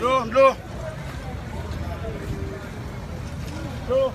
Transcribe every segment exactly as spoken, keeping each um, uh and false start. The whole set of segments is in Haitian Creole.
Dlo, dlo. Dlo.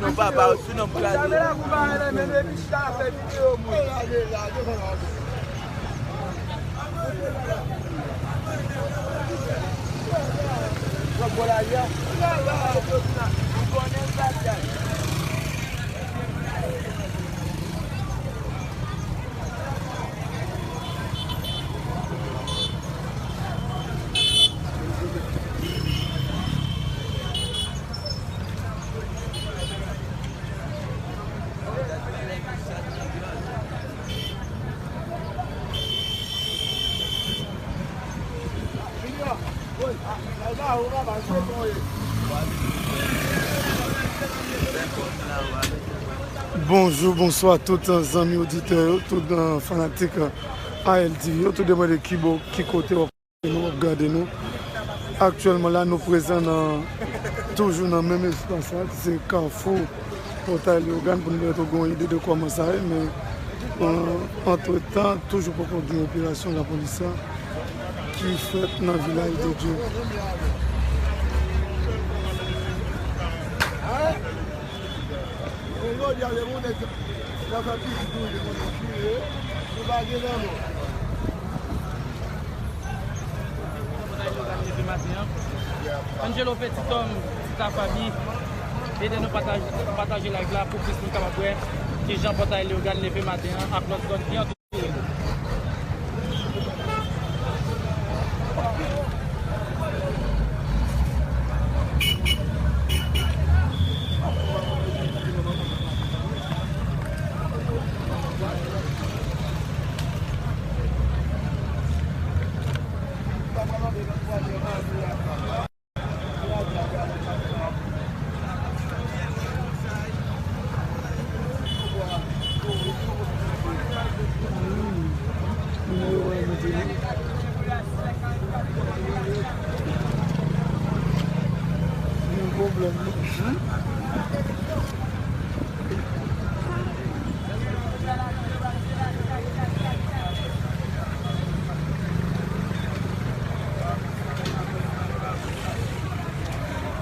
Non, papa, ou sou non pou gade. Bonjou, bonswa tout zanmi oditè yo, tout, euh, fanatik, euh, A L T V yo, tou depann de ki bò, ki kote w ap nou, w ap gade nou. Aktyèlman la, nou prezan nan, toujou nan menm espas la, ki se Kafou Pòtay Leyogàn, pou nou pèmèt ou gen yon ide de kòman sa ye, men, euh, antretan, toujou poko gen operasyon lapolis la ki fèt nan Vilaj de Dye. Angelo Petit Homme, Tita Faby, ede nou pataje, pataje live la pou plis moun kapab wè kijan Pòtay Leyogàn leve maten an ak lòt zòn ki antou.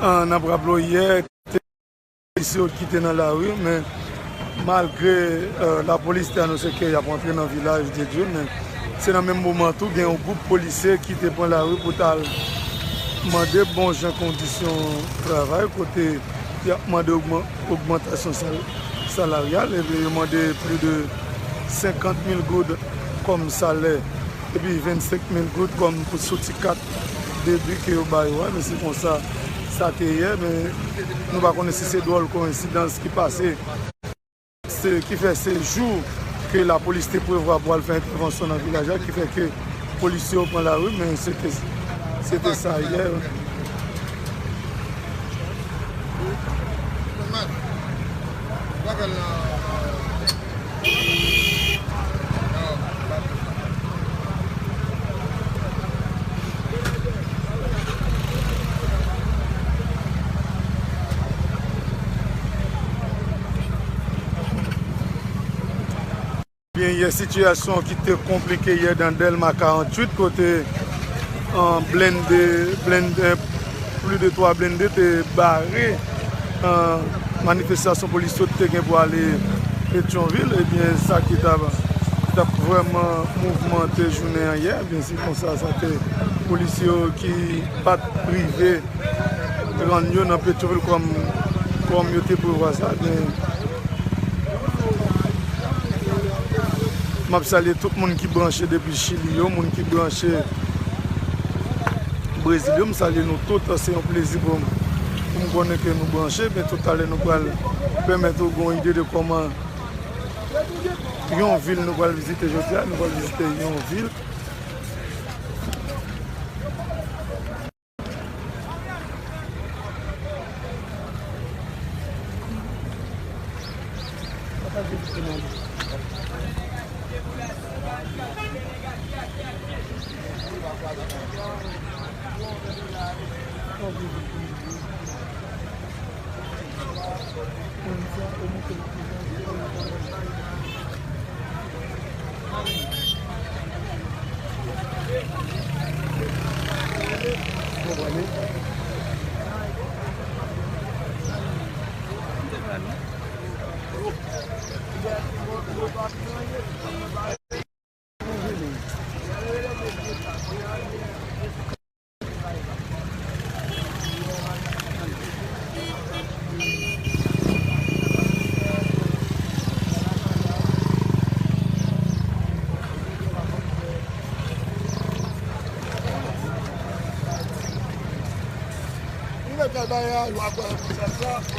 Ah, n ap raple w yè, te polisye yo ki te nan lari, men malgre, euh, lapolis te anonse ke y ap antre nan Vilaj de Dye, men se nan menm moman tou, gen yon gwoup polisye ki te pran lari pou t al mande bon jan kondisyon travay, kote y ap mande ogman-, ogmantasyon sal-, salaryal, epi yo mande plis de senkant mil goud kòm salè, epi vennsenk mil goud kòm pou sou ti kat debi ke yo ba yo a, men se konsa sa te ye, men nou pa konnen si se dwòl koyensidans ki pase. Se ki fè se jou ke lapolis te prevwa pou al fè entèvansyon nan vilaj la, ki fè ke polisye yo pran lari, men se te, se te sa yè. Byen, yè, sitiyasyon ki te konplike yè nan Dèlma karanntuit, kote, an, blende, blende, plis de twa blende te bare, an, manifestasyon polis yo te gen pou ale Petyonvil. Ebyen, sa ki t ap, t ap vrèman mouvmante jounen an yè, ebyen, se konsa sa te, polisye yo ki pa t rive rann yo nan Petyonvil kòm, kòm yo te prevwa sa, men m ap salye tout moun ki branche depi Chili yo, moun ki branche Brezil yo, m salye nou tout, se yon plezi pou m, pou m konnen ke nou branche, men tout talè nou pral pèmèt ou gen yon ide de kòman yon vil nou pral vizite jodi a, nou pral vizite yon vil.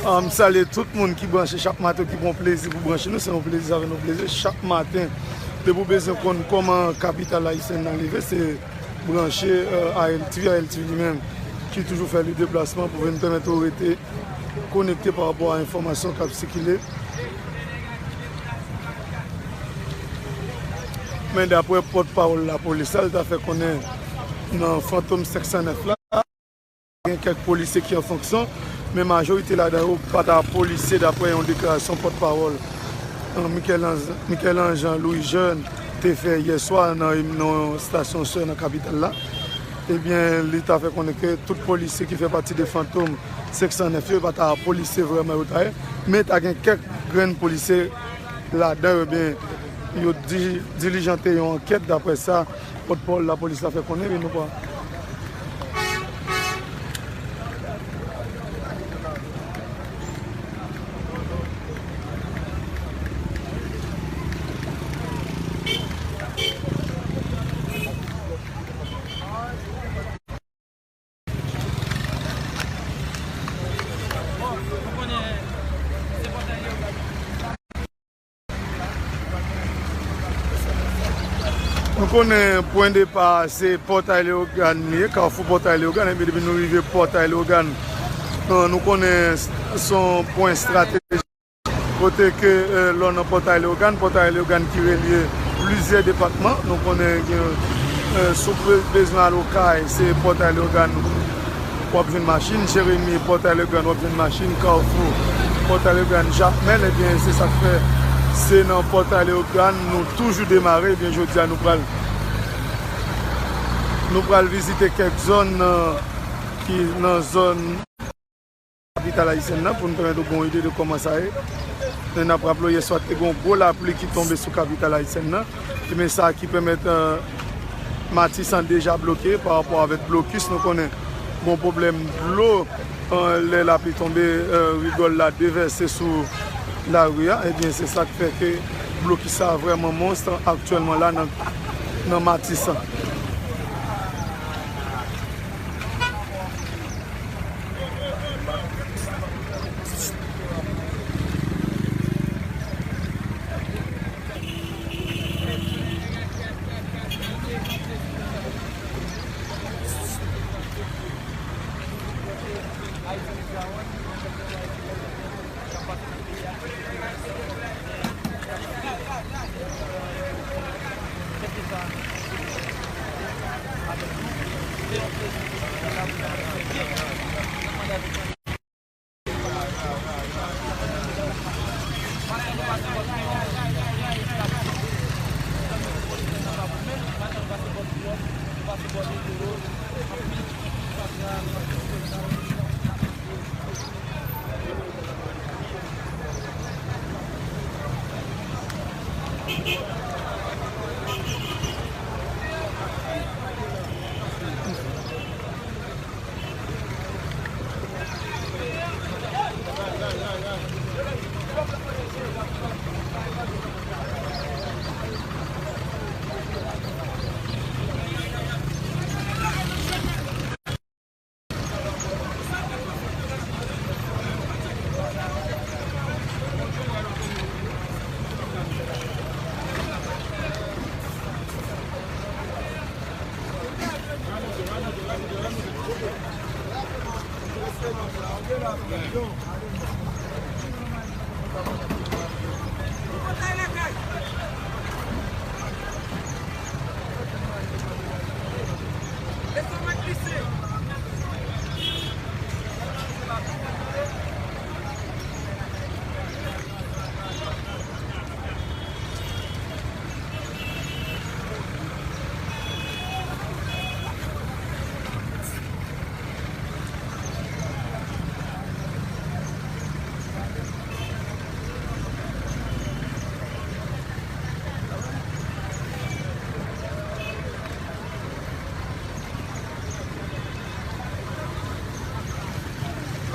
Ah, m salye tout moun ki branche chak maten, ki pran plezi pou branche nou. Se yon plezi, sa fè nou plezi. Chak maten, depi w bezwen konn kòman kapital ayisyèn nan leve, se branche, euh, A L T V, A L T V li menm, ki toujou fè le deplasman pou vin pèmèt ou rete konekte pa rapò a enfòmasyon k ap sikile. Men daprè pòtpawòl lapolis la, li ta fè konnen nan Fantom senk san nèf la, gen kèk polisye ki an fonksyon, men majorite ladan yo pa ta polisye, daprè yon deklarasyon pòtpawòl, euh, Michel Ange, Michel Ange Louis Jeune te fè yè swa nan, nan yon estasyon sè nan kapital la. Ebyen, li ta fè konnen ke tout polisye ki fè pati de Fantom senk san nèf yo, pa ta polisye vrèman yo ta ye, men ta gen kèk grenn polisye ladan yo, ebyen, yo di-, dilijante yon ankèt, daprè sa pòtpawòl lapolis la fè konnen, men nou pa. Nou konnen pwen depa se Pòtay Leyogàn li ye, Kafou Pòtay Leyogàn, epi depi nou rive Pòtay Leyogàn, nou, nou konnen s-, s on pwen estratejik kote ke, eh, lè w nan Pòtay Leyogàn, Pòtay Leyogàn ki relye plizyè depatman, nou konnen gen, eh, si w be-, bezwen al Okay, se Pòtay Leyogàn w ap jwenn machin, Jeremi, Pòtay Leyogàn w ap jwenn machin, Kafou, Pòtay Leyogàn, Jakmèl, ebyen, se sa k fè se nan Pòtay Leyogàn nou toujou demare, ebyen, jodi a nou pral, nou pral vizite kèk zòn, eh, ki nan zòn kapital ayisyèn nan pou n pèmèt ou gen yon ide de kòman sa ye. Men n ap raple w, yè swa te gen yon gwo lapli ki tonbe sou kapital ayisyèn nan. Ebyen sa ki pèmèt, eh, Matisan deja bloke pa rapò avèk blokis. Nou konnen gen yon pwoblèm dlo, eh, lè lapli tonbe, eh, rigòl la devèse sou lari a. Ebyen se sa k fè ke blokis sa vrèman monst aktyèlman la nan, nan Matisan.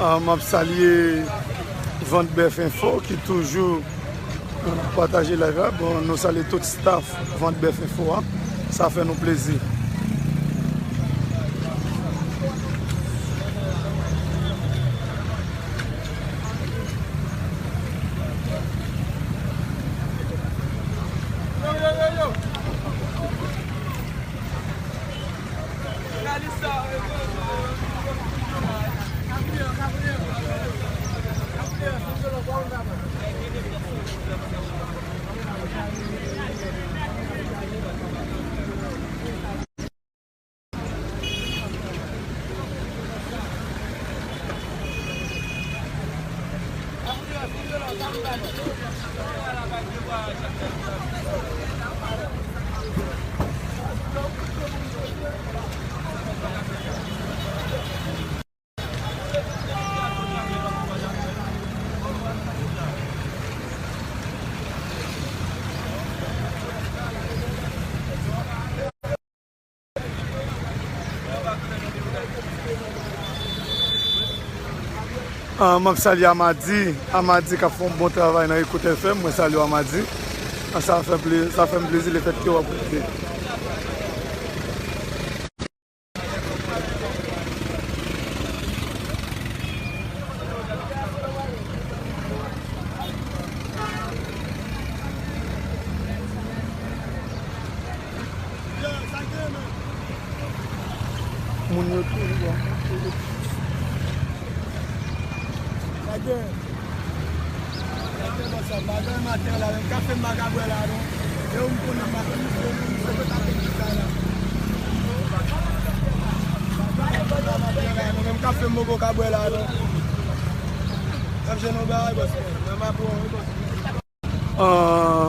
Ah, m ap salye Vant Bèf Enfo ki toujou, ah, pataje live la. Bon, nou salye tout staff Vant Bèf Enfo a. Sa fè nou plezi. Ah, m ap salye Amadi. Amadi k ap fè yon bon travay nan Ekout F M. Mwen salye w, Amadi. Sa fè ple-, sa fè m plezi lefètke w ap koute. Moun yo toujou ap monte. Sa gen. Sa gen, bòs la, bagay maten la, menm kafe m pa ka bwè la, non. E ou m konnen m pa konn misye, non, misye fè kafe m ki sa la. Bagay maten la, non, menm kafe m poko ka bwè la, non. N ap jwenn yon bagay, bòs, nan mapon, wi, bòs. Ah,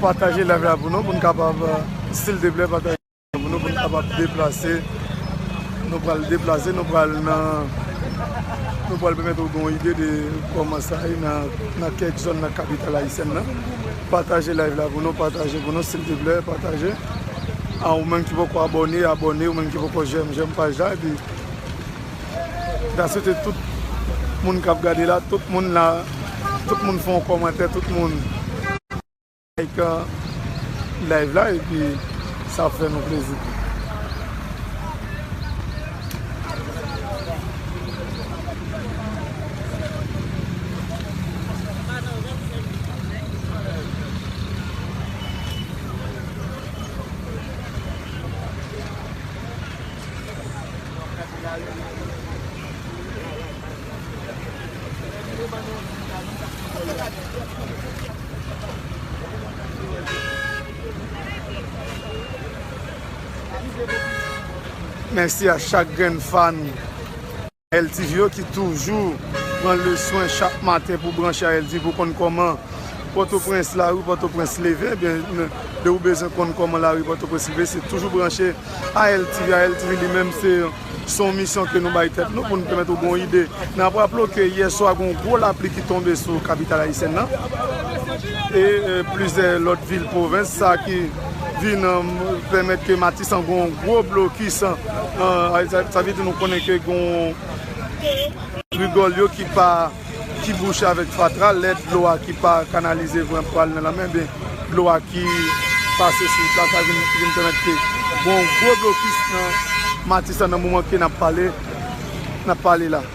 pataje live la pou nou, pou n kapab, ah, silteplè, pataje pou nou, pou n kapab deplase. Nou pral deplase, nou pral nan, nou pral pèmèt ou gen yon ide de kòman sa ye nan, nan kèk zòn nan kapital ayisyèn nan. Pataje live la pou nou, pataje pou nou, silteplè, pataje. Ah, ou menm ki poko abòne, abòne, ou menm ki poko jèm, jèm paj la, epi N ta swete tout moun k ap gade la, tout moun la, tout moun fè yon kòmantè, tout moun like, uh, live la, epi sa ap fè nou plezi. Mèsi a chak grenn fan L T V yo ki toujou pran le swen chak maten pou branche a L T V pou konn kòman Pòtoprens, lari Pòtoprens leve, ebyen, lè ou bezwen konn kòman lari Pòtoprens leve, se toujou branche a L T V. A L T V li menm, se, se yon misyon ke nou bay tèt nou pou nou pèmèt ou gen yon ide. N ap raple w ke yè swa, gen yon gwo lapli ki tonbe sou kapital ayisyèn nan e, e plizyè lòt vil pwovens, sa ki vin, e, pèmèt ke Matisan gen yon gwo blokis, e, sa, sa vle di nou konnen ke gen yon rigòl yo ki pa ki bouche avèk fatra, lè dlo a ki pa kanalize pran pral nan lanmè, ebyen, dlo a ki pase sou wout la, sa vin, vin pèmèt ke gen yon gwo blokis nan Matisan nan moman ke n ap pale, n ap pale la.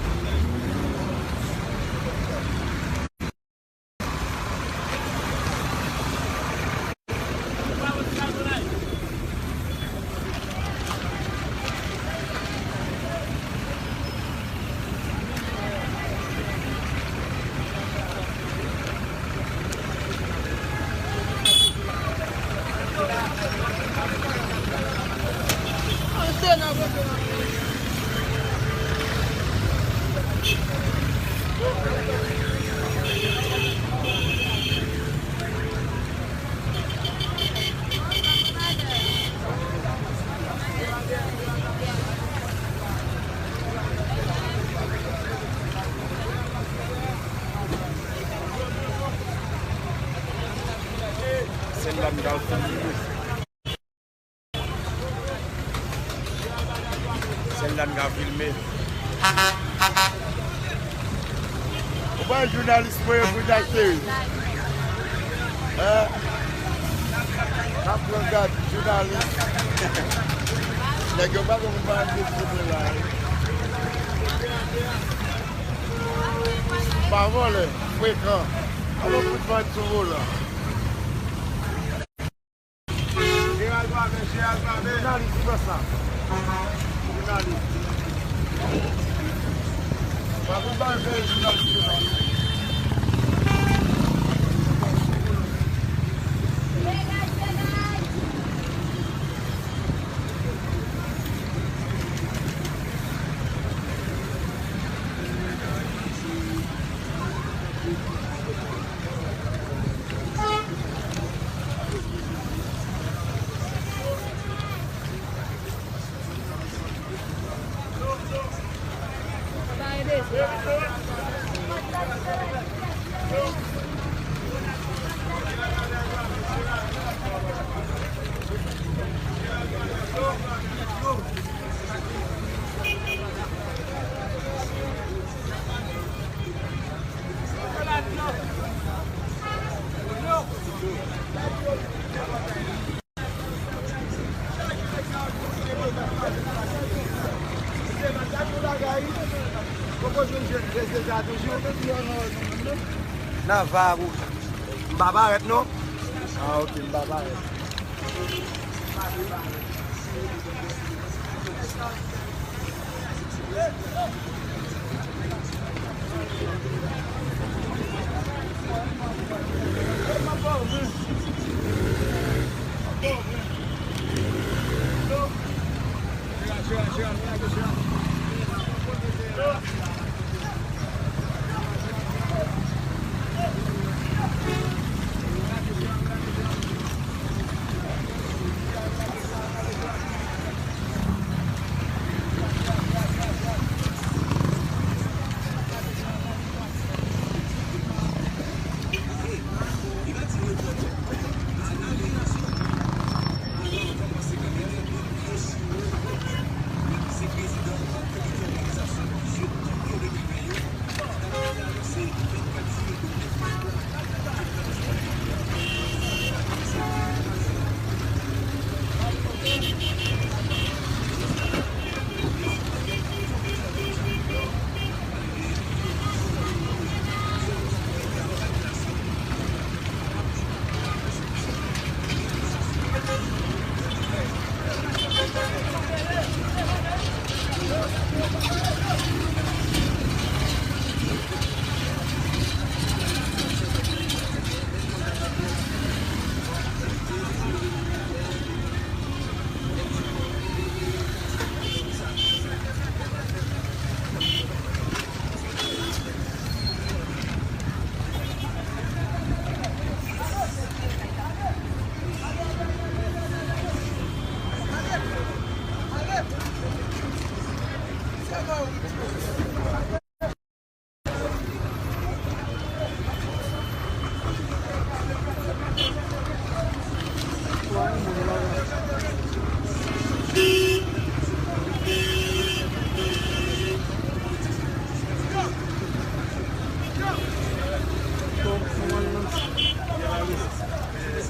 Sèl la m ka filme. Sèl la m ka filme. Ou pa wè jounalis mwen yo pou Jack Perry? Hein? N ap pran gad jounalis. Nèg yo pa konn pa antre sou mwen la, wi. Pa vòlè, frekan. Alò, fout vant sou volan. Jounalis, li fè sa. Jounalis. Pa pou ba fè jounalis, jounalis. Nan va pou. M pa parèt non. Ah, ok, m pa parèt.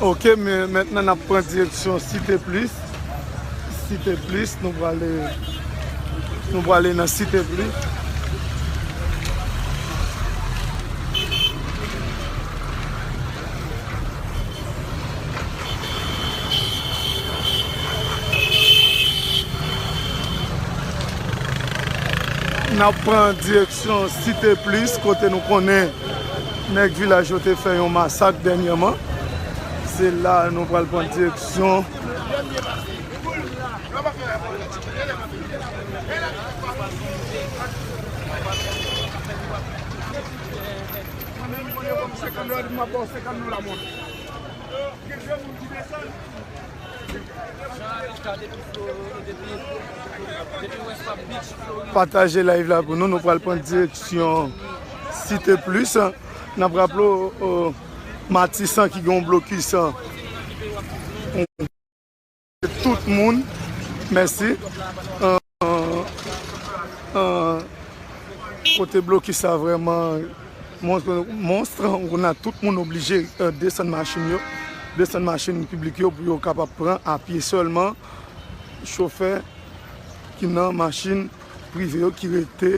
Ok, men mentnan n ap pran direksyon Site Plis. Site Plis, nou prale, nou prale nan Site Plis. N ap pran direksyon Site Plis, kote nou konnen nèg vilaj yo te fè yon masak dènyèman. Se la nou pral pran direksyon. Pataje live la pou nou, nou pral pran direksyon Site Plis. N ap raple w, Matisan ki gen yon blokis. Tout moun, mèsi. Kote blokis sa vrèman monstr, monstr, ou konn tout moun oblije, eh, desann machin yo, desann machin piblik yo pou yo kapab pran a pye sèlman. Chofè ki nan machin prive yo ki rete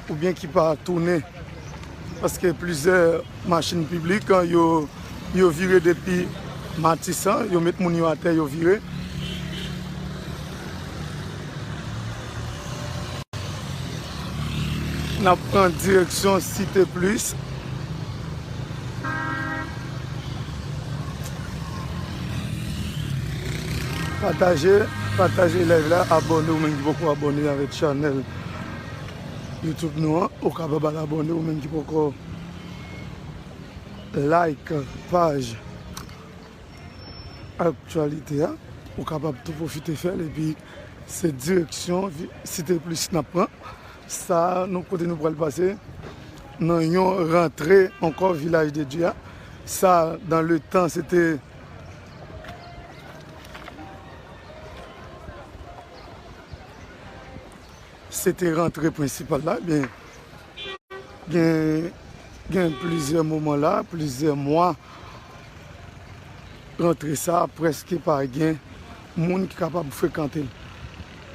oubyen ki pa tounen. Paske plizyè machin piblik, yo, yo vire depi Matisan, yo met moun yo atè, yo vire. N ap pran direksyon Site Plis. Pataje, pataje live la, abòne ou menm ki poko abòne avèk chanèl YouTube nou an. Ou kapab al abòne ou menm ki poko like paj aktyalite a. Ou kapab tou pwofite fè l, epi se direksyon vi-, Site Plis n ap pran. Sa, nou, kote nou pral pase, nan yon rantre ankò Vilaj de Dye a. Sa, dans le temps, se te, se te rantre prensipal la. Ebyen, gen, gen plizyè moman la, plizyè mwa, rantre sa a prèske pa gen moun ki kapab frekante l.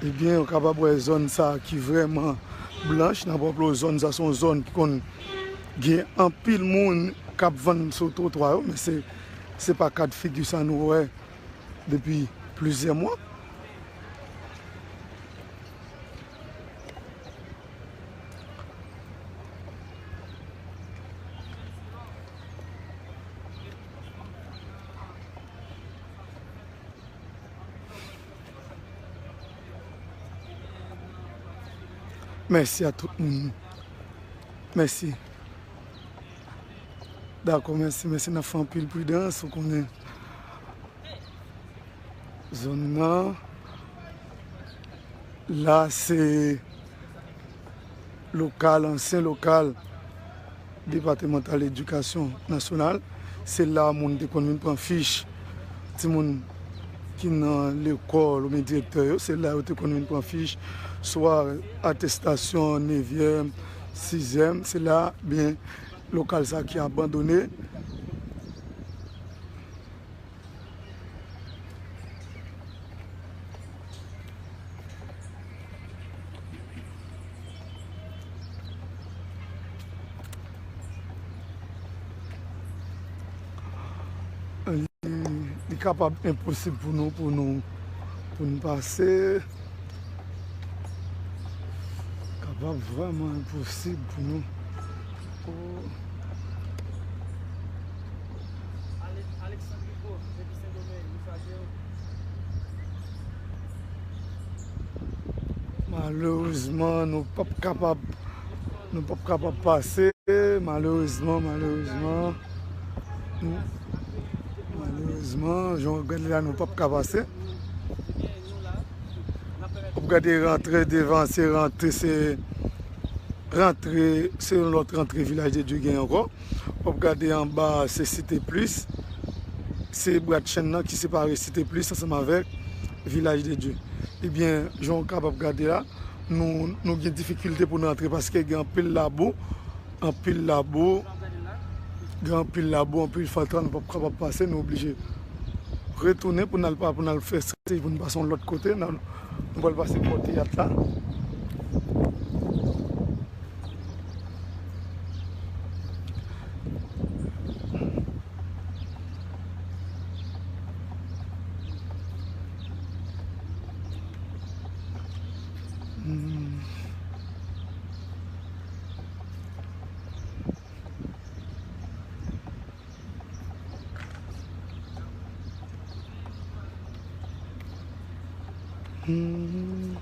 Ebyen, ou kapab wè zòn sa a ki vrèman Blanch, n ap raple w, zòn sa se yon zòn ki konn gen anpil moun k ap vann sou twotwa yo, men se, se pa ka de figi sa nou wè depi plizyè mwa. Mèsi a tout moun. Mèsi. Dakò, mèsi, mèsi. N ap fè anpil pridans, ou konnen. Zòn nan, la se lokal, ansyen lokal depatmantal edikasyon nasyonal. Se la moun te konn vin pran fich. Timoun ki nan lekòl oubyen direktè yo, se la yo te konn vin pran fich, swa atestasyon nevyèm, sizyèm, se la, byen, lokal sa ki abandone. Li, li kapab enposib pou nou, pou nou, pou nou pase. Kapab vrèman enposib pou nou. Oh. Malerezman, nou p ap kapab, nou p ap kapab pase. Malerezman, malerezman. Nou, malerezman, jan w gade la, nou p ap ka pase. W ap gade rantre devan, se rantre, se rantre, se yon lòt rantre Vilaj de Dye gen ankò. W ap gade anba, se Site Plis. Se bwa chèn nan ki separe Site Plis ansanm avèk Vilaj de Dye. Ebyen, jan w kapab gade la, nou, nou gen difikilte pou nou antre paske gen anpil labou, anpil labou, gen anpil labou, anpil fatra, nou p ap kapab pase, nou oblije retounen pou n al pa, pou n al fè estrateji pou n pase yon lòt kote. N al, nou pral pase bò teyat la. Hmm. Hmm.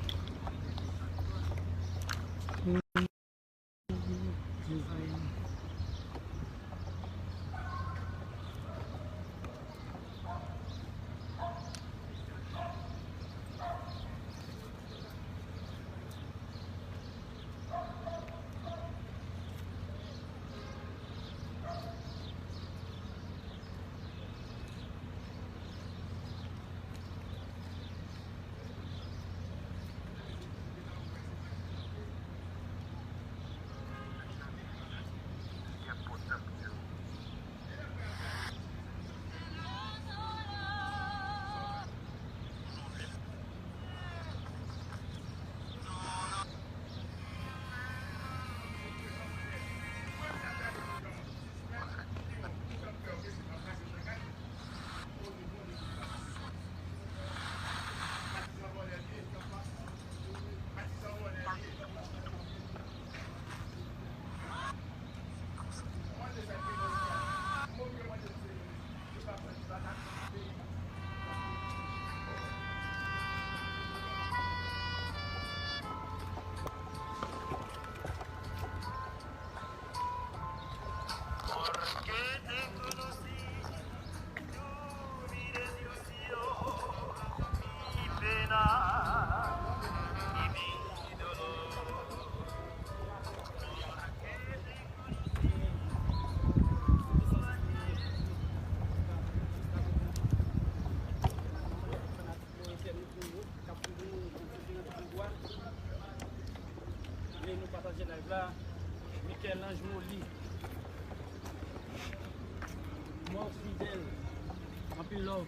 Vini nou pataje live la. Michel-Ange Moly. Mò Fidèl. Anpil love.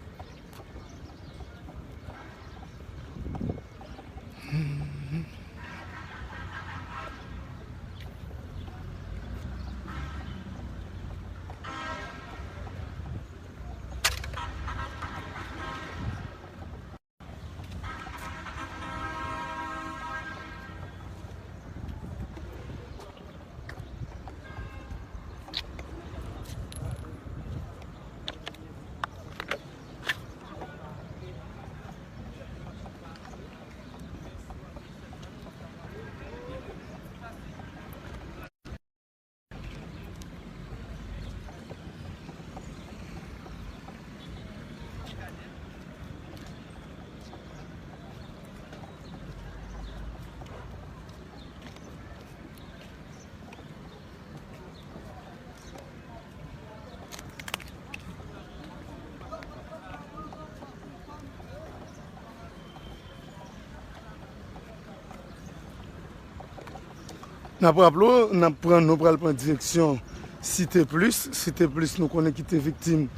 N ap raple w, n ap pran, nou pral pran direksyon Site Plis. Site Plis, nou konnen ki te viktim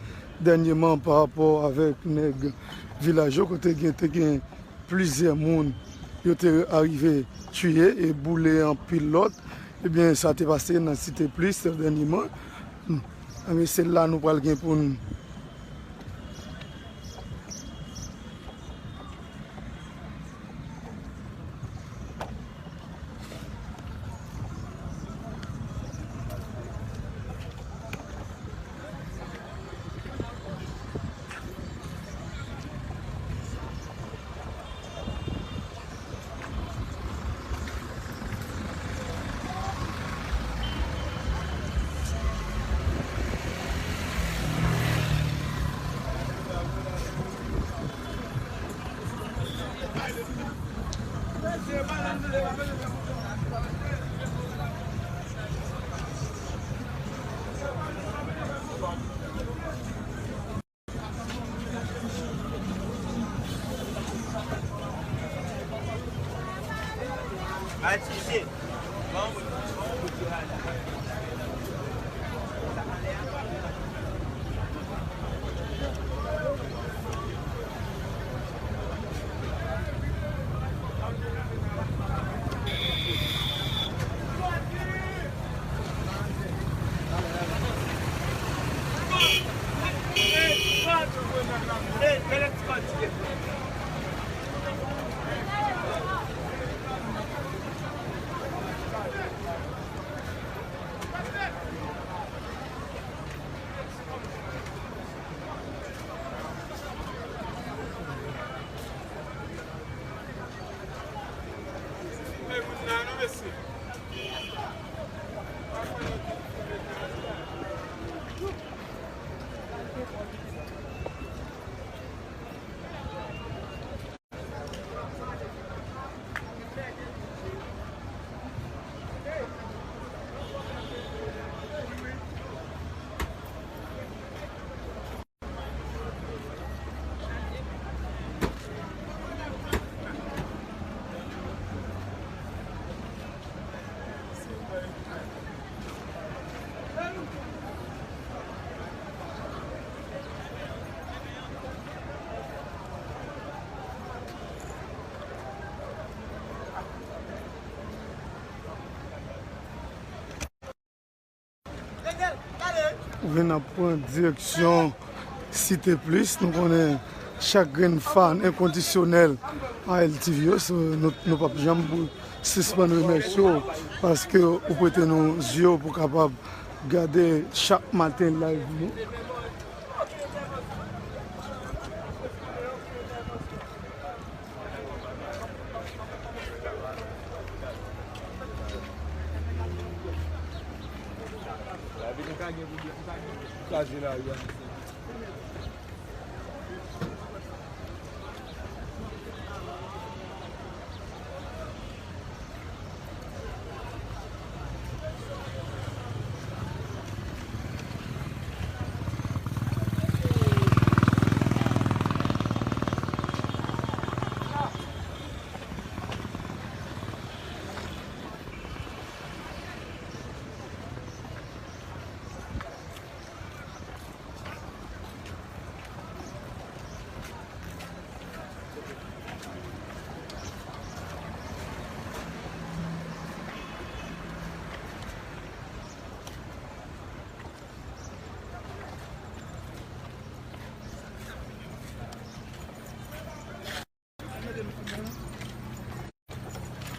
dènyèman pa rapò avèk nèg vilaj yo, kote gen, te gen plizyè moun yo te arive tiye e boule anpil lòt. Ebyen, sa te pase nan Site Plis dènyèman. Ebyen, se la nou pral gen pou n Vin ap pran direksyon Site Plis. Nou konnen chak grenn fan enkondisyonèl a L T V yo, so, nou, nou p ap janm pou sispann remèsye w paske ou prete nou zye w pou kapab gade chak maten live nou.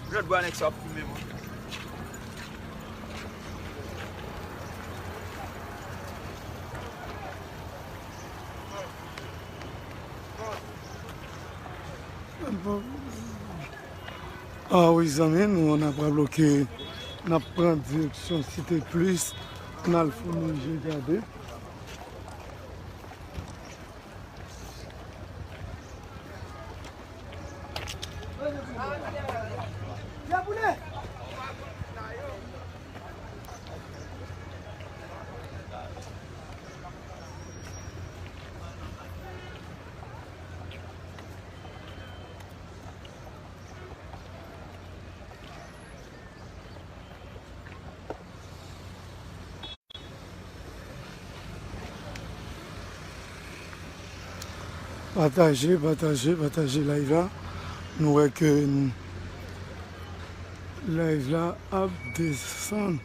Jan dwa nèg sa ap fimen mwen. Ah wi, zanmi, nou, n ap raple ke n ap pran direksyon Site Plis, n al founi je gade. Pataje, pataje, pataje live la. Nou wè ke n-, live la ap desann.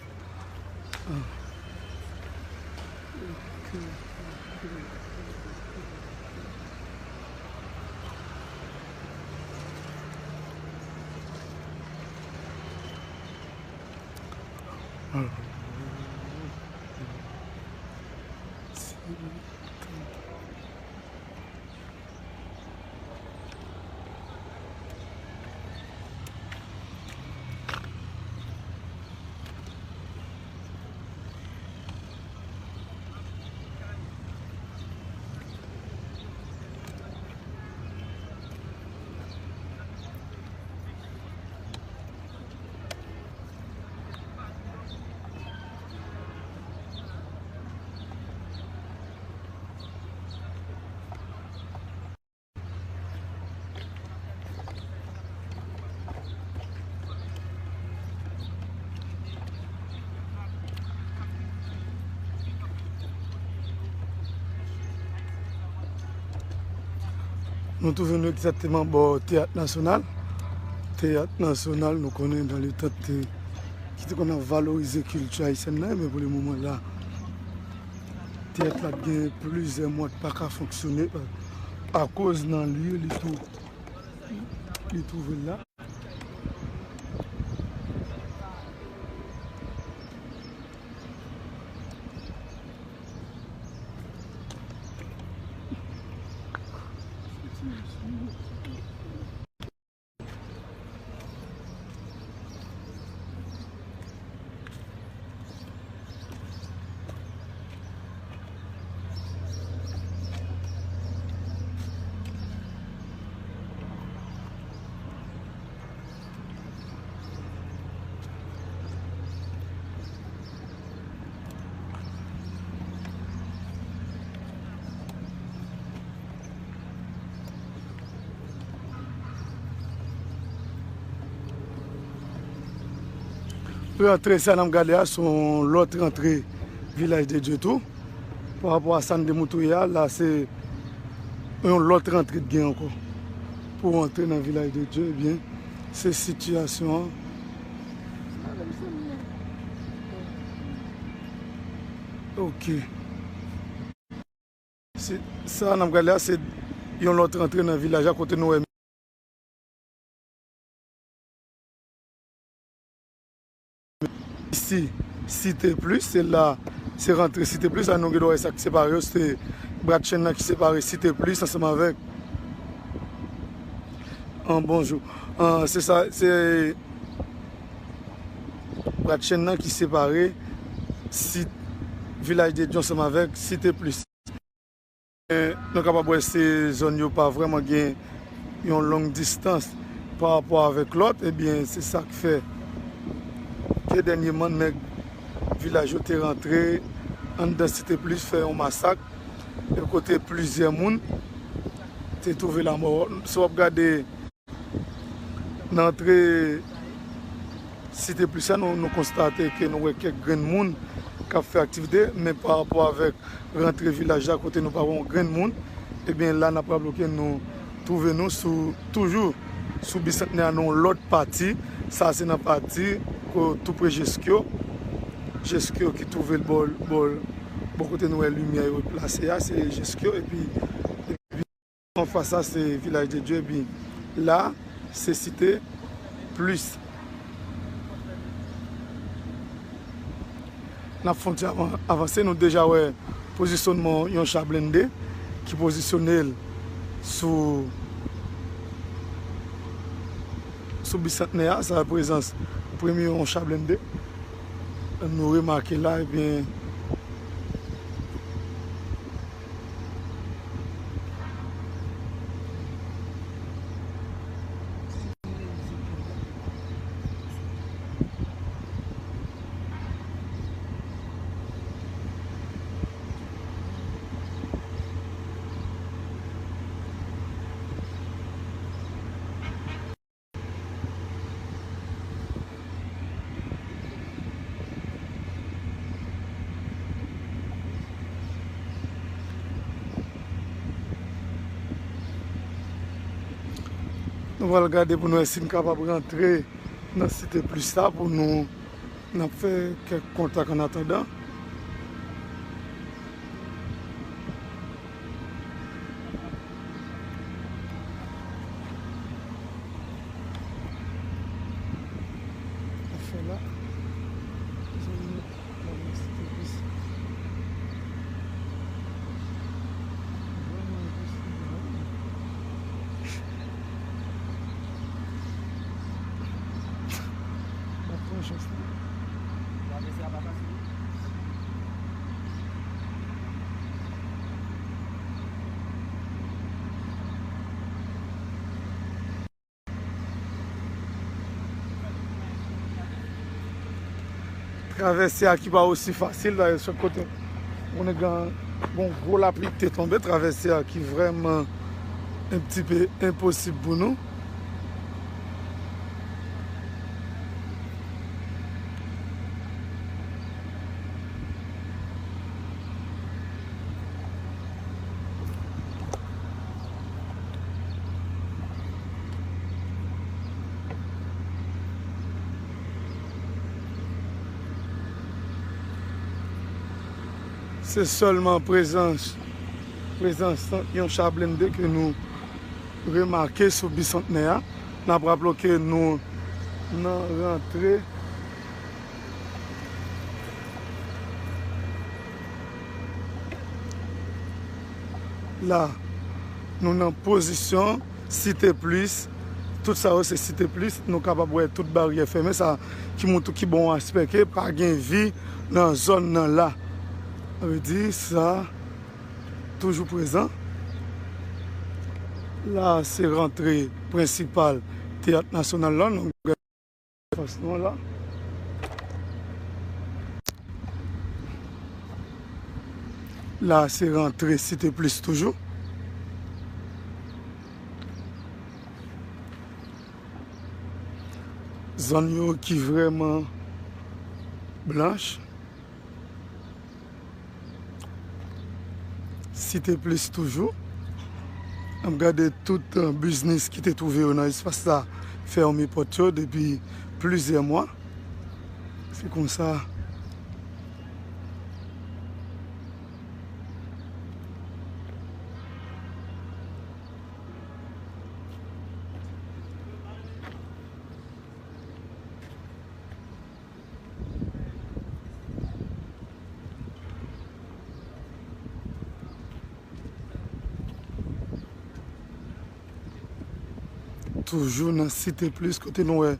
Nou twouve nou egzakteman bò Teyat Nasyonal. Teyat Nasyonal, nou konnen dan letan te, ki te konn ap valorize kilti ayisyèn nan, men pou le moman la, teyat la gen plizyè mwa pa ka fonksyone akoz nan lye li tou, li twouve l la. Rantre sa n ap gade a, se yon lòt rantre Vilaj de Dye tou. Pa rapò a sa n te montre a, la se yon lòt rantre k gen ankò. Pou w antre nan Vilaj de Dye, ebyen, se sitiyasyon an. Ok. Se, sa n ap gade la, se yon lòt rantre nan vilaj la, kote nou wè isi, Site Plis, se la, se rantre Site Plis, la nou gen dwa wè sa k separe yo, se bratchenn nan ki separe Site Plis ansanm avèk, an, bonjou. An, se sa, se bratchenn nan ki separe Sit-, Vilaj de Dye ansanm avèk Site Plis. Men nou kapab wè se zòn yo pa vrèman gen yon long distans pa rapò avèk lòt, ebyen, se sa k fè ke dènyèman nèg vilaj yo te rantre anndan Site Plis fè yon masak, e kote plizyè moun te twouve lanmò. Si w ap gade nan antre Site Plis la, nou, nou konstate ke nou wè kèk grenn moun k ap fè aktivite, men pa rapò avèk rantre vilaj la, kote nou pa wè yon grenn moun, ebyen, la n ap raple ke nou twouve nou sou, toujou sou Bisantnè a, nan yon lòt pati. Sa se nan pati ko-, tou pre Jeskyo. Jeskyo ki twouve l bò, bò, bò kote nou wè limyè yo plase a, se Jeskyo, epi, epi anfas la, se Vilaj de Dye, epi la, se Site Plis. N ap fè yon ti avan-, avanse, nou deja wè pozisyonman yon cha blende ki pozisyone l sou, sou Bisantnè a, sa prezans premye yon cha blende. Nou remake la, ebyen, Nou pral gade pou nou wè si n kapab rantre nan Site Plis la pou nou, n ap fè kèk kontak annatandan. Afè la, se yon travèse ki plis vrèman enposib pou mwen. M ap pran chans lan. Travèse a pa fasil. Travèse a ki pa osi fasil, dayè, sot kote ou konnen gen yon gwo lapli ki te tonbe, travèse a ki vrèman un petit peu enposib pou nou. Se sèlman prezans, prezans yon cha blende ke nou remake sou Bisantnè a. N ap raple w ke nou nan rantre la, nou nan pozisyon Site Plis. Tout sa yo se Site Plis. Nou kapab wè tout baryè fèmen, sa ki montre ki bon aspè ke pa gen vi nan zòn nan la. Sa vle di sa toujou prezan. La se rantre prensipal Teyat Nasyonal la. Nou gade fas nou la. La se rantre Site Plis toujou. Zòn yo ki vrèman blanch. Site Plis toujou. N ap gade tout, eh, biznis ki te twouve yo nan espas la fèmen pòt yo depi plizyè mwa. Se konsa. Toujou nan Site Plis, kote nou wè,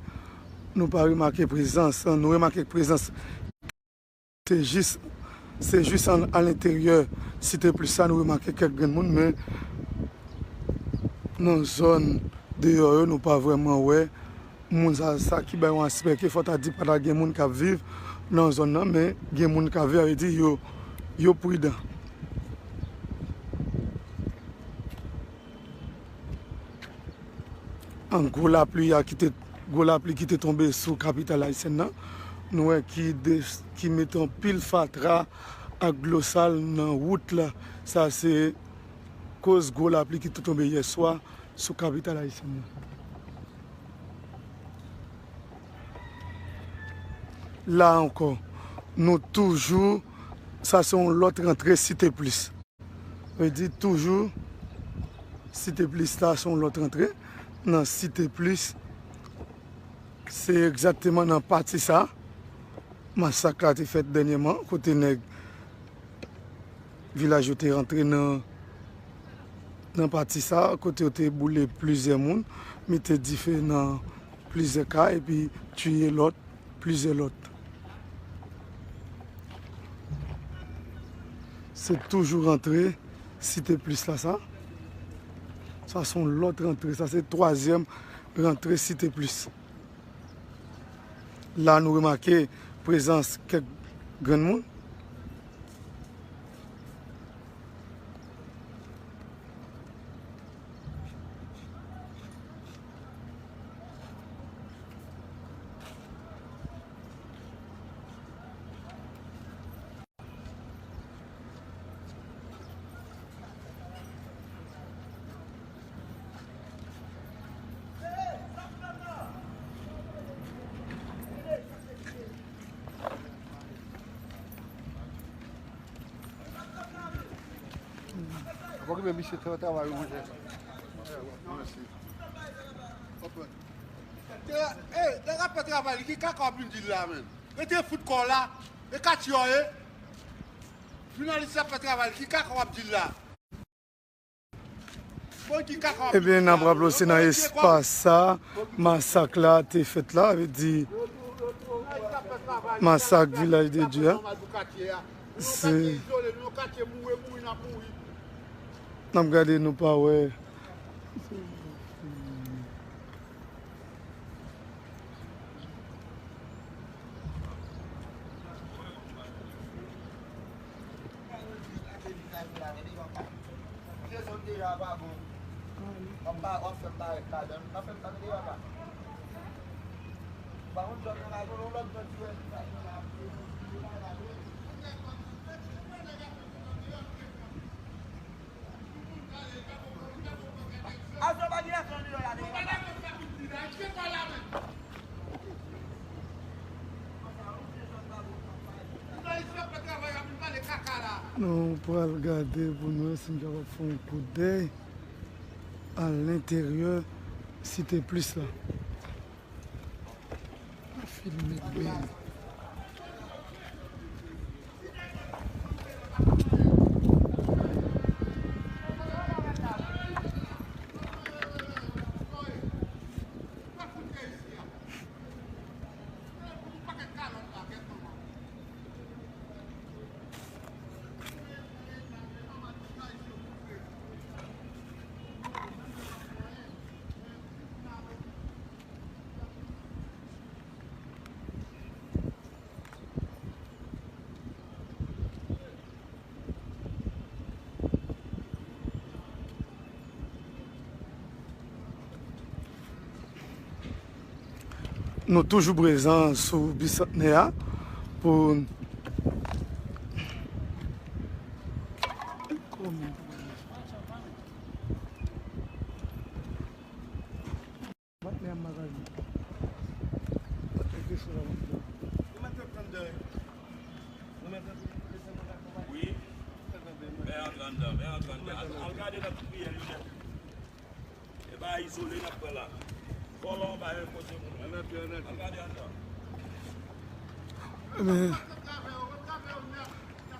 nou pa remake prezans, nou remake prezans. Se jis, se jis an, alenteryè Site Plis sa, nou remake kèk grenn moun, men nan zòn deyò yo, nou pa vrèman wè moun sa, sa ki bay yon aspè ke fò ta di pa ta gen moun k ap viv nan zòn nan, men gen moun k ap viv, sa vle di yo, yo pridan. An gwo lapli a ki te, gwo lapli ki te tonbe sou kapital ayisyèn nan, nou wè ki de, ki mete anpil fatra ak dlo sal nan wout la. Sa se koz gwo lapli ki te tonbe yè swa sou kapital ayisyèn nan. La ankò, nou toujou, sa se yon lòt rantre Site Plis. Vle di toujou, Site Plis la se yon lòt rantre. Nan Site Plis, se egzakteman nan pati sa, masak la te fèt dènyèman, kote nèg vilaj yo te rantre nan, nan pati sa, kote yo te boule plizyè moun, mete dife nan plizyè kay, epi tiye lòt, plizyè lòt. Se toujou rantre Site Plis la, sa. Sa se yon lòt rantre, sa se twazyèm rantre Site Plis. La, nou remake prezans kèk grenn moun. Fòk men misye fè travay ou, monchè. Mèsi. Te, eh, nèg ap fè travay li, ki kaka w ap vin di l la, menm? Rete fout kò w la, e katye w ye. Jounalis la ap fè travay li, ki kaka w ap di l la? Bon, ki kaka w ap di l la? Ebyen, n ap raple w, se nan espas sa, masak la te fèt la, vle di, masak Vilaj de Dye a. Se N ap gade nou pa wè. Nou pral gade pou nou wè si n kapab fè yon kout dèy a lenteryè Site Plis la. Filme byen. Nou toujou prezan sou Bisantnè a pou Patnè m bagay mwen. Patnè kesyon la mwen fè. Wi. Mè antre anndan, mè antre anndan. Al, al gade nan ti priyè li nèt. E pa izole n ap pran la. Vòlò pa yon kote moun. Al gade anndan. Ebyen,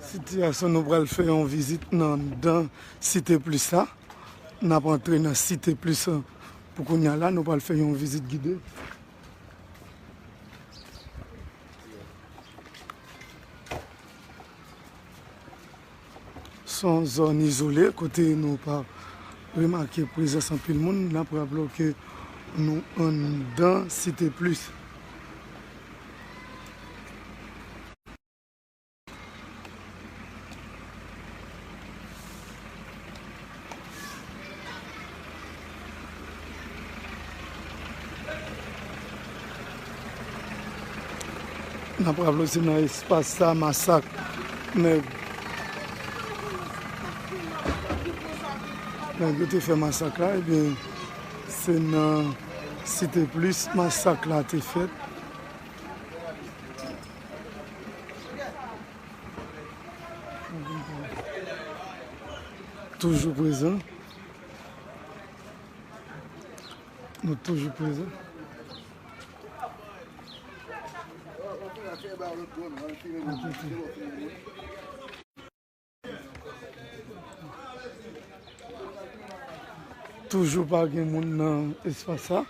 sitiyasyon, nou pral fè yon vizit nan anndan Site Plis la. N ap antre nan Site Plis pou kounye a la, nou pral fè yon vizit gide. Se yon zòn izole kote nou pa remake prezans anpil moun. N ap raple w ke nou anndan Site Plis. N ap raple w se nan espas sa masak nèg, nèg yo te fè masak la, ebyen, se nan Site Plis masak la te fèt. Toujou prezan. Nou toujou prezan. Toujou pa gen moun nan espas sa.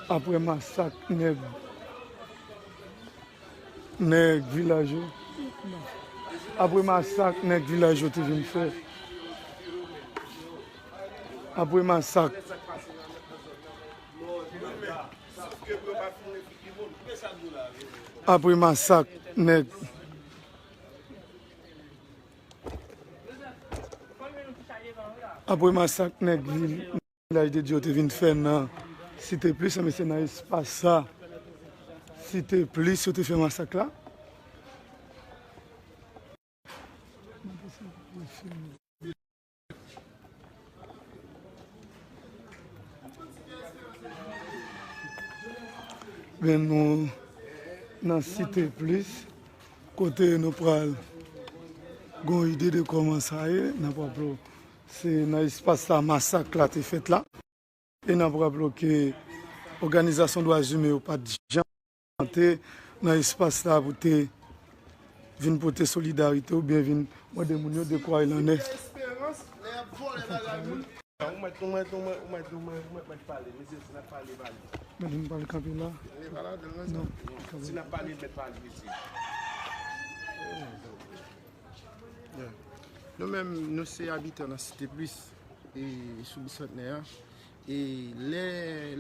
Apre masak nèg, nèg vilaj yo. Apre masak nèg vilaj yo te vin fè. Apre masak. Apre masak nèg. Apre masak nèg vil-, Vilaj de Dye yo te vin fè nan Site Plis, men se nan espas sa, Site Plis, yo te fè masak la. Men nou nan Site Plis, kote nou pral gon ide de kòman sa ye, n ap raple w Se nan espas la masak la te fèt la. E n ap raple w ke òganizasyon dwa imen yo pa t janm te nan espas la pou te vin pote solidarite oubyen vin mande moun yo de quoi il en est. Ou mèt, ou mèt, ou mèt, ou mèt, ou mèt, ou mèt pale, mesye, si n ap pale, pale. Mèt vin pale kanpe la. Non, kanpe. Si n ap pale, mèt pale, mesye. Yeah. Nou menm, nou se abitan nan Site Plis, e, sou Bisantnè a. E lè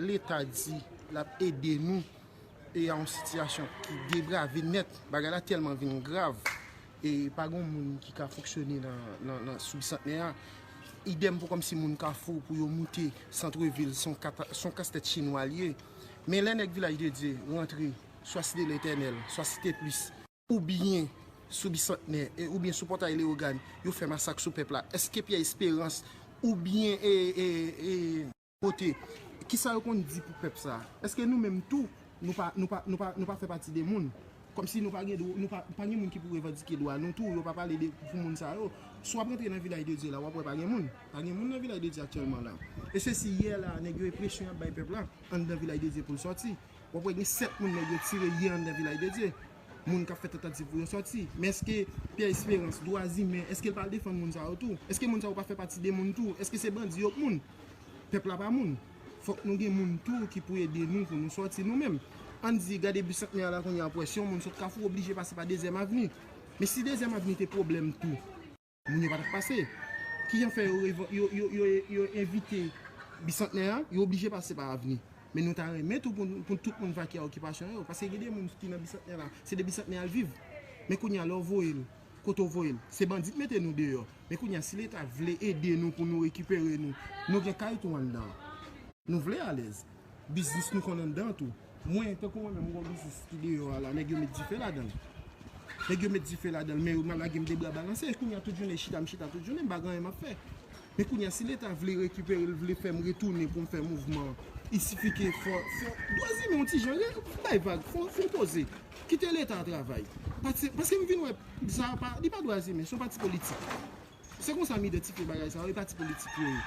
Leta di l ap ede nou, e a yon sitiyasyon ki degrave nèt, bagay la tèlman vin grav, e pa gen moun ki ka fonksyone nan, nan, nan, sou Bisantnè a. Idèm pou kòmsi moun Kafou, pou yo moute santrevil, se yon kata-, se yon kastèt chinwa l ye. Men lè nèg Vilaj de Dye rantre, swa Site Letènèl, swa Site Plis, oubyen sou Bisantnè, e, oubyen sou Pòtay Leyogàn, yo fè masak sou pèp la. Èske Pyè Esperans oubyen, e, e, e, kote, kisa yo konn di pou pèp sa? Èske nou menm tou, nou pa, nou pa, nou pa, nou pa fè pati de moun? Kòmsi nou pa gen dwa, nou pa, pa gen moun ki pou revandike dwa nou tou, yo pa pale de, pou moun sa yo. Si w ap rantre nan Vilaj de Dye la, w ap wè pa gen moun. Pa gen moun nan Vilaj de Dye aktyèlman la. E se si yè la, nèg yo e presyon y ap bay pèp la, anndan Vilaj de Dye pou l sòti. W ap wè gen sèt moun nèg yo tire yè anndan Vilaj de Dye. Moun k ap fè tantativ pou yo sòti. Men èske Pyè Esperans, dwa imen, èske l pa al defann moun sa yo tou? Èske moun sa yo pa fè pati de moun tou? Èske se bandi yo k moun? Pèp la pa moun. Fòk nou gen moun tou ki pou ede nou pou nou sòti nou menm. Ann di, gade Bisantnè a la kounye a, pou wè si yon moun sot Kafou, oblije pase pa Dezyèm Avni. Men si Dezyèm Avni te pwoblèm tou, moun yo pa t ap pase. Kijan fè yo revo-, yo, yo, yo, yo envite Bisantnè a, yo oblije pase pa Avni. Men nou ta renmen tou pou, pou tout moun vakye a okipasyon yo. Paske gen de moun ki nan Bisantnè la, se de Bisantnè y al viv. Men kounye a, lè w voye l, kote w voye l? Se bandi k mete nou deyò. Men kounye a, si Leta vle ede nou pou nou rekipere nou, nou gen kay tou anndan. Nou vle alèz. Biznis nou konn anndan tou. Mwen, tankou mwen menm, m gon biznis ki deyò a la, nèg yo met dife ladan l. Nèg yo met dife ladan l, men yo lage m de bra balanse. Kounye a, tout jounen, chita, m chita tout jounen, m pa gen anyen m ap fè. Men kounye a, si Leta vle rekipere l, vle fè m retounen pou m fè mouvman, il suffit ke fò, fò, dwa imen yon ti jan, re-, bay vag, fò, fò poze. Kite Leta travay. Pati, paske m vin wè, sa pa, li pa dwa imen, se yon pati politik. Se konsa m idantifye bagay sa yo, e pati politik yo ye.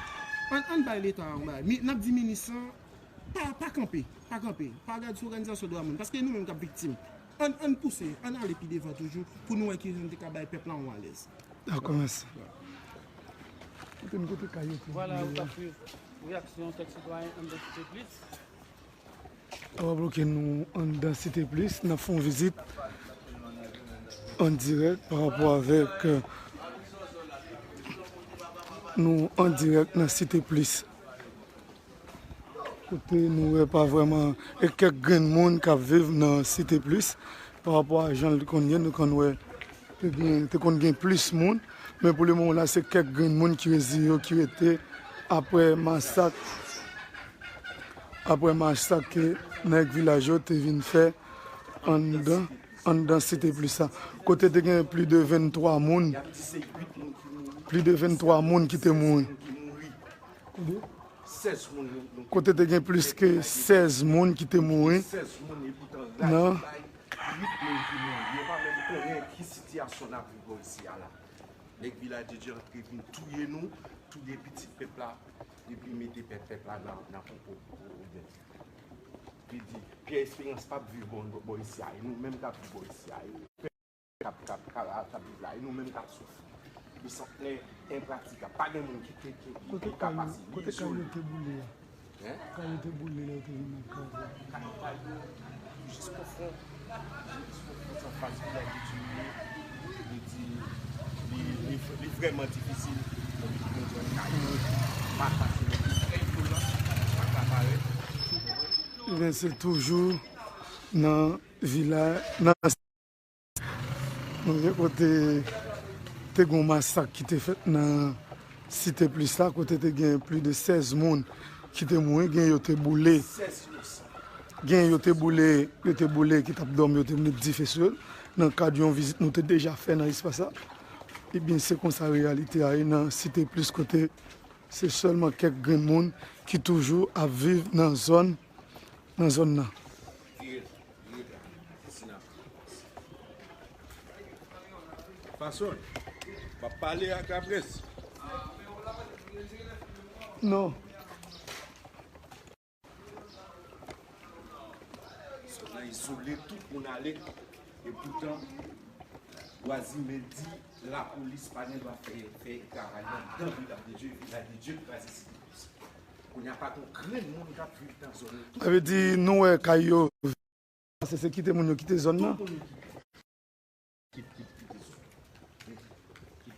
Ann, ann bay Leta a yon bagay. Mi-, n ap di minis lan, pa, pa kanpe, pa kanpe. Pa gad sou òganizasyon dwa moun, paske nou menm k ap viktim. Ann, ann pouse, ann ale pi devan toujou, pou nou wè kijan n te ka bay pèp la yon alèz. Dakò, mèsi. Kote n kote kay yo te boule a? Vwala, ou t ap swiv reyaksyon kèk sitwayen anndan Site Plis. N ap bloke nou anndan Site Plis, n ap fè yon vizit an dirèk pa rapò avèk, euh, nou an dirèk nan Site Plis. Kote nou wè pa vrèman, e kèk grenn moun k ap viv nan Site Plis, pa rapò a jan l konn ye, nou konn wè te gen, te konn gen plis moun, men pou le moman la, se kèk grenn moun ki reziye yo, ki rete apre masak, apre masak ke nèg vilaj yo te vin fè anndan, anndan Site Plis la. Kote te gen plis de venntwa moun, plis de venntwa moun ki te mouri. Kote te gen plis ke sèz moun ki te mouri nan Nèg Vilaj de Dye antre vin touye nou, touye pitit pèp la, epi mete pèp pèp la nan, nan popo. Li di, Pyè Esperans p ap viv bò, bò isi a, e nou menm k ap viv bò isi a. E pèp k ap, k ap, k ap, k ap viv la, e nou menm k ap soufri. Bisantnè enpratikab. Pa gen moun ki te, ki, ki, ki ka pase. Li izole. Kay yo te boule lè yo te vin nan kay la. Kay yo jis konfwon, jis konfwon anfas Vilaj de Dye. Li di, li, li, li vrèman difisil pou moun jwenn kay. Pa fasil. Kay yo la, pa ka parèt. Ebyen, se toujou nan vilaj, nan Nou ye kote te gen yon masak ki te fèt nan Site Plis la, kote te gen plis de sèz moun ki te mouri, gen yo te boule. Gen yo te boule, yo te boule ki t ap dòmi, yo te met dife sou yo. Nan kad yon vizit nou te deja fè nan espas la, ebyen, se konsa reyalite a ye nan Site Plis, kote se sèlman kèk grenn moun ki toujou ap viv nan zòn, nan zòn nan. Fason, m ap pale ak laprès. Non. Zòn nan izole, tout moun ale. Epoutan, Gwazimen di lapolis pa gen dwa fè, fè travay nan, nan Vilaj de Dye, Vilaj de Dye kraze Site Plis. Kounye a pa gen grenn moun k ap viv nan zòn yo. Sa vle di nou wè kay yo, se, se kite moun yo kite zòn nan. Tout moun yo kite. Kit, kit, kite zòn. Kit,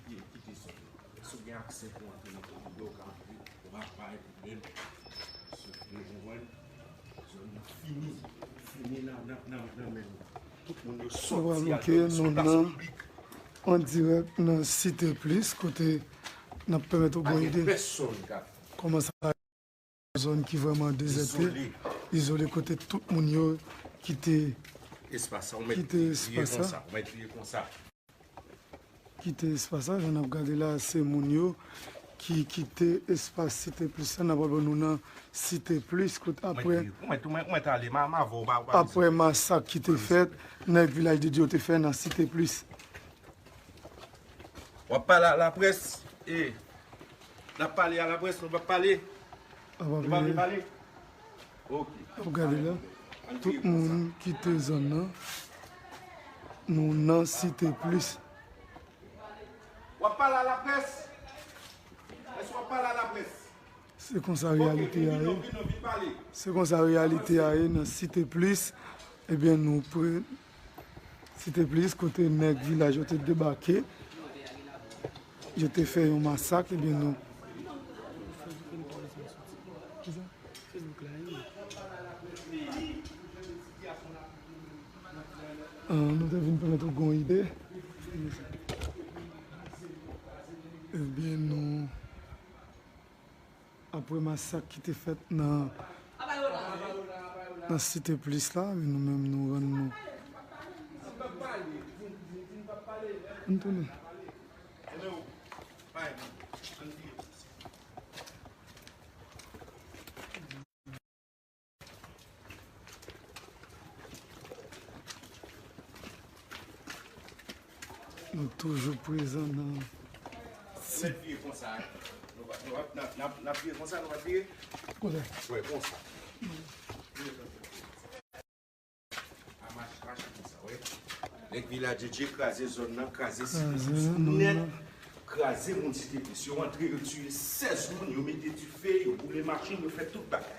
kit, kite zòn. Si w gen aksè pou antre nan komin yo, w ka antre. Ou pa, pa gen pwoblèm. Si w konprann, zòn nan fini. Fini nan, nan, nan, nan men nou. Tout moun yo sòti al dòmi sou plas piblik. An dirèk nan Site Plis, kote n ap pèmèt ou gon ide kòman sa zòn ki vrèman dezète, izole, kote tout moun yo kite espas la, kite espas la. Kite espas la, jan n ap gade la, se moun yo ki kite espas Site Plis la, n ap ban nou nan Site Plis, kote apre, apre masak ki te fèt, nèg Vilaj de Dye yo te fè nan Site Plis. W ap pale a laprès, e, n ap pale a laprès, nou p ap pale. Nou pa vle pale? Ok. N ap gade la. Tout moun kite zòn nan. Nou nan Site Plis. W ap pale a laprès? Èske w ap pale a laprès? Se konsa reyalite a ye. Se konsa reyalite a ye nan Site Plis. Ebyen, nou pre Site Plis, kote nèg vilaj yo te debake. Yo te fè yon masak, ebyen, nou Ah, nou te vin pèmèt ou gon ide. Ebyen, nou, apre masak ki te fèt nan, nan Site Plis la, ebyen, nou menm, nou rann nou. Ann tounen. Nou toujou prezan nan... Ou mèt vire konsa, wi. Nou va, nou va, n ap, n ap, n ap vire konsa, nou va vire. Kote? Wè, konsa. A, mache, mache konsa, wi. Nèg Vilaj de Dye kraze zòn nan, kraze Site Plis nèt, kraze moun Site Plis. Yo antre, yo tiye sèz moun, yo mete dife, yo boule machin, yo fè tout bagay.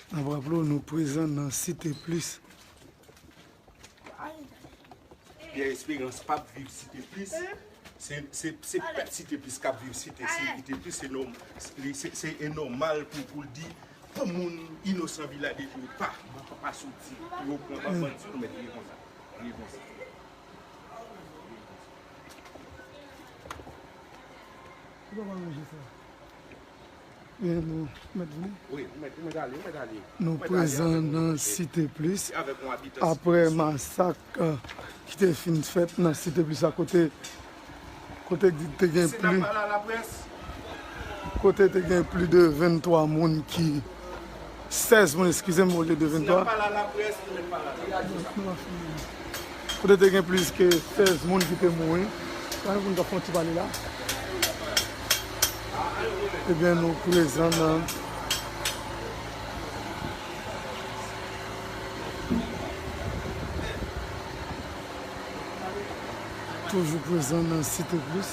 N ap raple w, nou prezan nan Site Plis. Pierre Espérance p ap viv Site Plis. Se, se, se pèp Site Plis k ap viv Site, Site Plis. Se nòm-, li, se, se enòmal pou, pou l di, pou moun inosan Vilaj de Dye pa, pa, pa soti. Pou yo pran pa bandi, nou mèt vire konsa. Vire konsa. Ou pa manje sa. Byen, nou mèt vini. Wi, ou mèt, ou mèt ale, ou mèt ale. Nou prezan nan Site Plis. Apre masak, euh, ki te fin fèt nan Site Plis la, kote, kote te gen pli, kote te gen pli de venntwa moun ki, sèz moun, eskize m, olye de venntwa. Kote te gen plis ke sèz moun ki te mouri. Pa gen moun k ap fè yon ti pale la. Ebyen, nou prezan nan, toujou prezan nan Site Plis.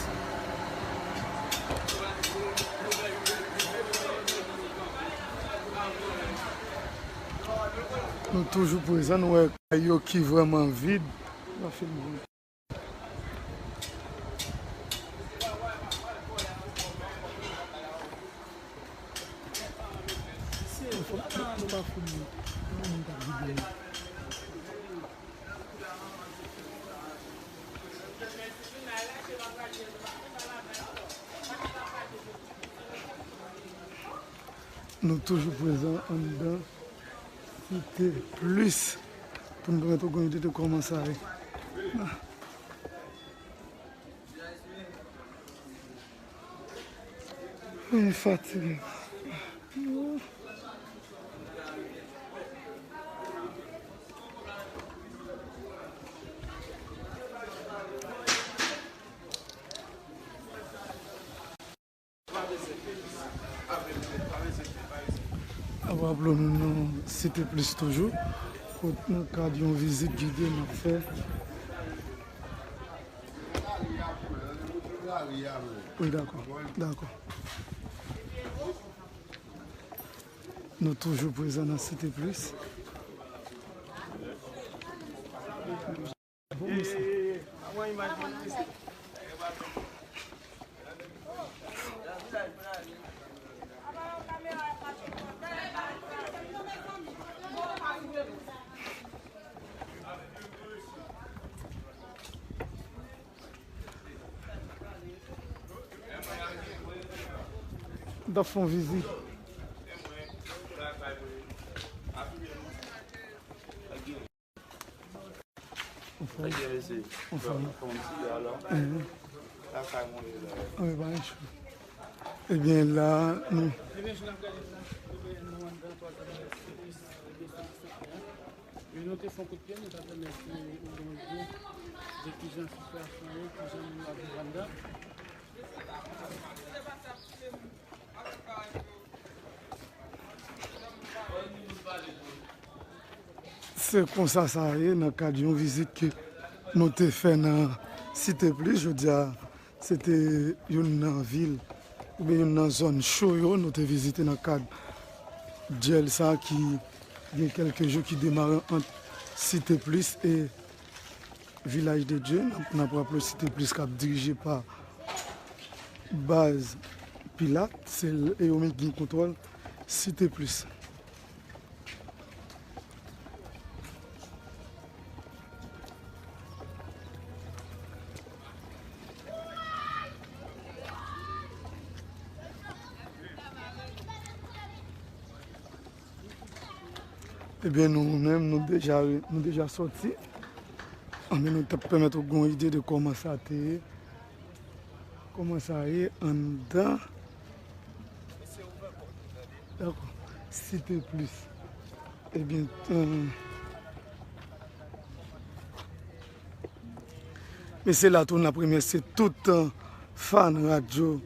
Nou toujou prezan, nou wè kay yo ki vrèman vid. Nou toujou prezan anndan Site Plis pou n pèmèt ou gon ide de kòman sa ye. Mwen fatige. Raple nou, nou Site Plis toujou, kot nan kad yon vizit gide n ap fè. Wi, dakò, dakò. Nou toujou prezan nan Site Plis. Bon, mesye. M t ap fè yon vizit. Anfòm. Anfòm. Wi, pa gen chou. Ebyen, la, nou. E nou te fè yon kout pye, nou ta pèmèt nou wè de kijan sitiyasyon ye, kijan moun ap viv anndan. Se konsa sa ye nan kad yon vizit ke nou te fè nan Site Plis. Jodi a, se te youn nan vil oubyen youn nan zòn cho yo nou te vizite nan kad djèl sa ki gen kèlke jou ki demare ant Site Plis e Vilaj de Dye. N ap, n ap raple w Site Plis k ap dirije pa baz Pilat, se l, e yo menm ki gen kontwòl Site Plis. Ebyen, nou menm, nou deja, nou deja sòti. Anben, nou t ap pèmèt ou gen yon ide de kòman sa te ye. Kòman sa ye anndan? Dakò. Site Plis. Ebyen, euh, men se la tou n ap remèsye tout, euh, fan radyo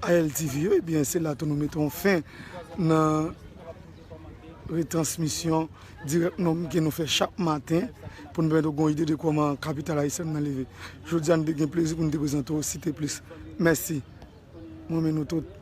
A L T V yo. Ebyen, se la tou nou mete yon fen nan retransmisyon dirèk nou ke nou fè chak maten pou nou pèmèt ou gen yon ide de kòman kapital ayisyèn nan leve. Jodi a, nou te gen plezi pou nou te prezante w Site Plis. Mèsi. Mwen, men nou tout.